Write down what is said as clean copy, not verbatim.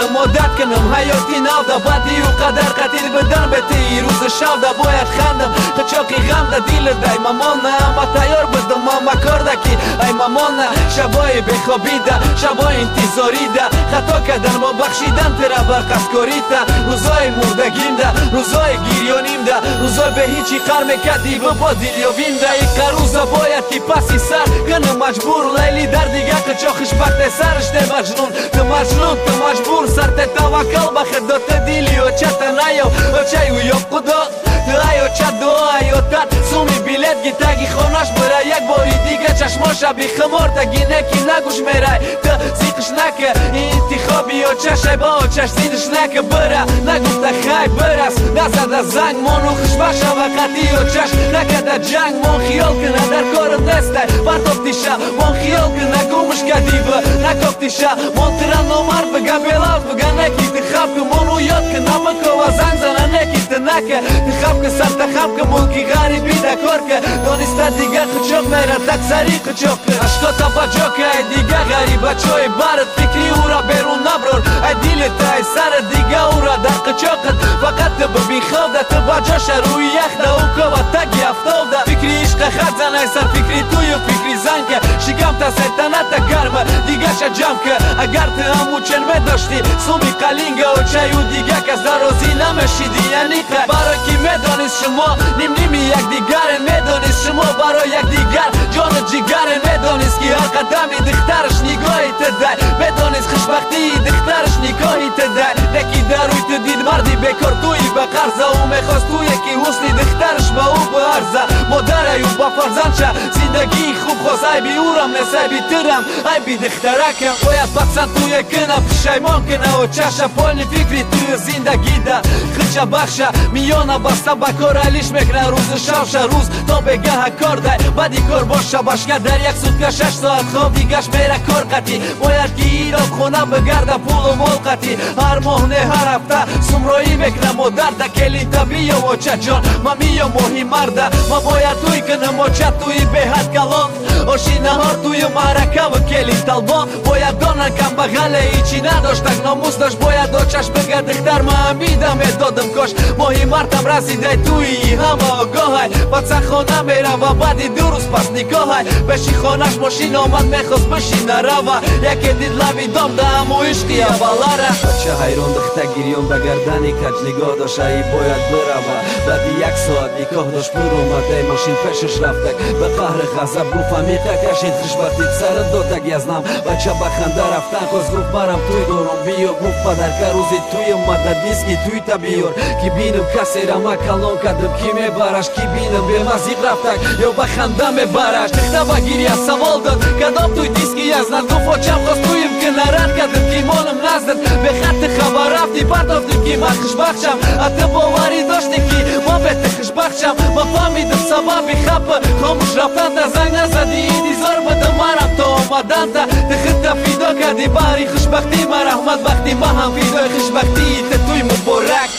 кунам, одат кунам ҳаёти навда. Баъди ӯ қадар қатил бидан бетии рӯзи шавда бояд хандам қичоқи ғамда дили дай мамона. Ама тайёр будам, ама корда ки ай мамона. Шабои бехобида, шабои интизорида, хато кардан бо бахшидан тира бар қасдкорита. Рӯзои мурдагимда, рӯзои гирёнимда, рӯзои бе ҳичи қар мекардӣ бо дилёвимда. Иқа рӯза бояд ки паси сар кунам маҷбур. Лайли дар дига қичо хушбахте сараш те маҷнун. Ту маҷнун, ту маҷбур, сарте таваккал ба худо. Ту дили очата наёб, очай ӯ ёб худо. Ту ай оча дуо ай отат суми билет ги таги хонаш бира. Як бори дига чашмоша бихумор таги неки нагӯш мерай. Ту зиқш нака, интихоби очашай, ба очаш зидш нака. Бира нагуфта хай бирас, назада занг мону хушбахт шава қатъи очаш. Накада ҷанг мон, хиёл кина дар корат нестай, партофтиша мон, хиёл кина гумш кадиба накофтиша мон. Тира номард бига, белавз бига, неки ты хаб ки мону ёд кина бикова, занг зана, неки ты нака. Ты хаб ки, сарта хаб ки, мулки ғарибӣ да кор ки дониста дига қичоқ мера таксари қичоқ ки ашкота ба ҷо ки ай дига ғарибачои барат. Фикри ӯра берун наброр ай дилит, ай сарат, дига ӯра дар қичоқат. Фақат ту бибин хобда, ту ба ҷоша рӯи яхда, ӯ кова таги афтовда. Фикри ишқа хат зан ай сар, фикри тую фикри занка. Шикамта сайтаната гарма, дигаша ҷамъ ки. Агар ту ҳамучен медоштӣ суми қалинга, очаю дига кас дарозӣ намешиди. Яниқа барои ки медонист, шумо нимними якдигаре, медонист, шумо барои якдигар ҷону ҷигаре. Медонист, ки ҳар қадами духтараш нигоҳи ту дай, медонист, хушбахтии духтараш никоҳи ту дай. Неки дар рӯи ту дид марди бекор туи ба қарза. Ӯ мехост туе ки ҳусни духтараш ба ӯ баарза. Модараю ба фарзандша зиндагии хуб хост. Айби ӯрам нест, айби тирам, айби духтаракам. Бояд пасанд туе кина, пушаймон кина очаша. Полни фикри тую зиндагида хича бахша. Миёна баста ба кор алиш мекна рӯзу шавша. Рӯз то бегаҳа кор дай, баъди кор боша башка. Дар як сутка 6 соат хоб, дигаш мера кор қатӣ. Бояд ки ироб хона бигарда пулу мол қатӣ. Ҳар моҳ не, ҳар ҳафта сумроӣ мекна модарда. Келинта биё, очаҷон, ма миё моҳи марда. Ма бояд туй кунам, оча, туи беҳад калон. Оши наҳор тую маъракаву келин талбон. Бояд донанд, камбағале ҳичи надоштак, номус дошт. Бояд очаш бига: духтар ма амида медодам кош. Моҳи мартам расидай, туи ҳама огоҳай. Паца хона мерава баъди 2 рӯз пас никоҳай. Пеши хонаш мошин омад, мехост бишина рава. Яке дид лаби дом да ҳаму ишқи аввалара. Бача ҳайрон, духта гирён, ба гардани каҷ нигоҳ дошт. Аи бояд бирава, баъди як соат никоҳ дошт. Биромадай мошин пешаш рафтак, ба қаҳри ғазаб гуфт: амиқа кашид, хушбахтит сарат додак язнам. Бача ба ханда рафтан хост, гуфт: марам туй дорум, биё. Гуфт падарка: рӯзи туй омада, диски туйта биёр, ки бинам касера ма калон кардам, ки мебараш, ки бинам бемазиқ рафтак ё ба ханда мебараш. Духта ба гиря савол дод: кадом туй, диски язнад? Гуфт: очам хост туим ки нарад кардам, ки монам наздад. Бехатти хабар рафти, партофтим, ки ман хушбахтшам, а ту боварӣ доштӣ, ки ман бе ту хушбахтшам. Ман фаҳмидам сабаби хапа хомӯш рафтанта. Занг назадӣ, интизор будам марам то омаданта. Ту худта фидо кардӣ баҳри хушбахтӣ ма. Раҳмат, бахти ма ҳам фидои хушбахтии ту. Туй муборак.